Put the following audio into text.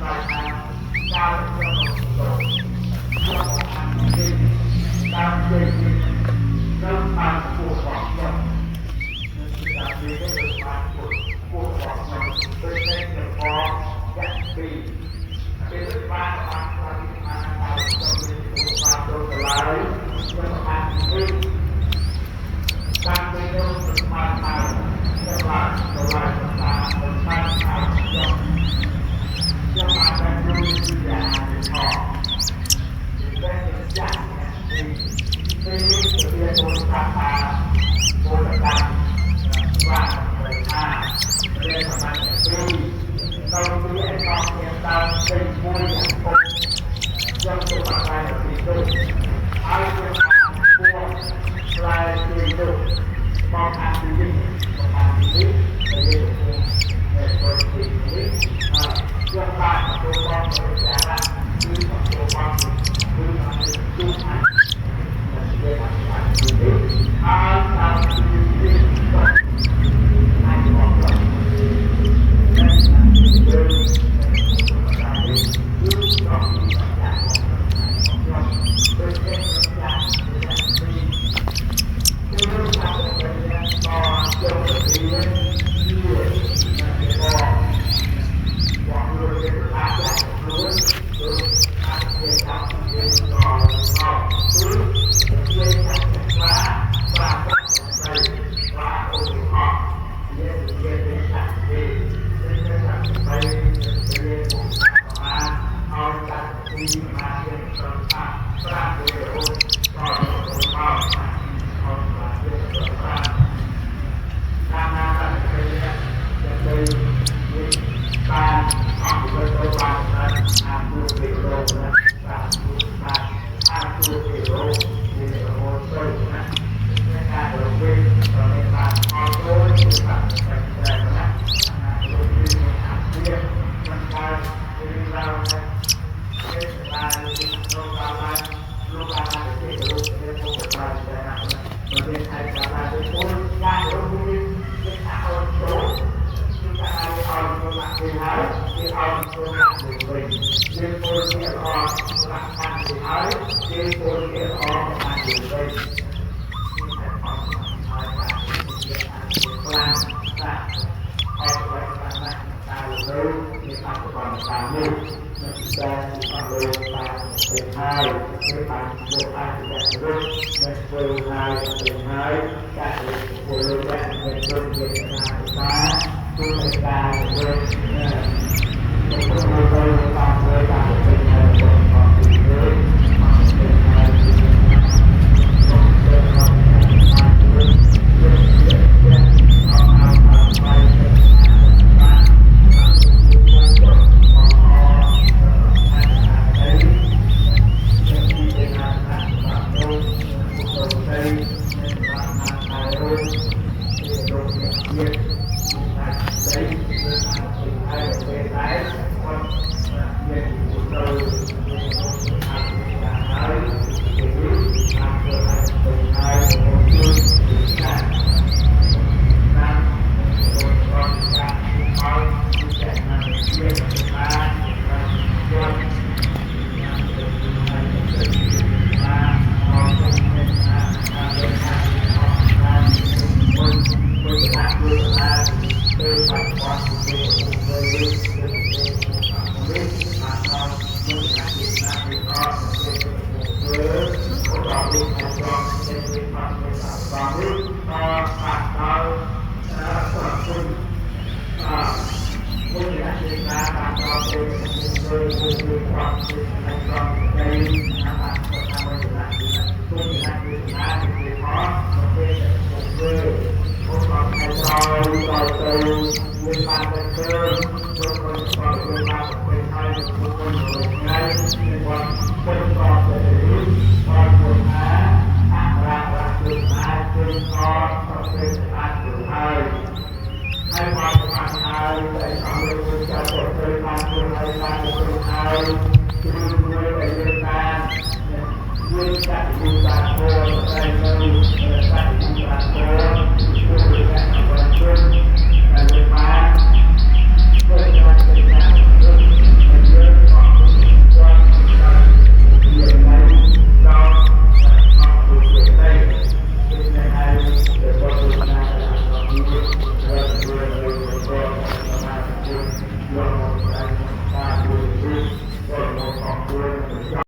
ថាកាលខ្ញុំទៅខ្ញុំអាននេះតាមជ័យនេះនៅបានពោះរបស់ខ្ញុំនឹងតាមនេះទៅបានពោះពោះរបស់ខ្ញុំដូចនេះខ្ញុំផងយ៉ាពីពេលនេះបានបានបានបានតាមខ្ញុំនេះបានចូលទៅឡើយខ្ញុំអាននេះតាមពេលនោះបានបានខ្ញុំបានទៅឡើយតាមបានតាមខ្ញុំខ្ញុំបានតែជួយជាអានផងតែចាក់ពីពេលទៅជាពលថាពលកម្មបាទទៅថារៀនប្រមាណពីនៅទីឯកមានតាមទីមួយយ៉ាងធំខ្ញុំទៅបានតែទីទៅហើយខ្ញុំពួកផ្លែទីទៅមកអានទីនេះមកអានទីនេះទៅយើងនៅទីនេះខ្ញុំបានទទួលបងទៅចារៈគឺទទួលបងគឺបានជួបអានហើយតាមទីនេះអាចមកដល់ យកមក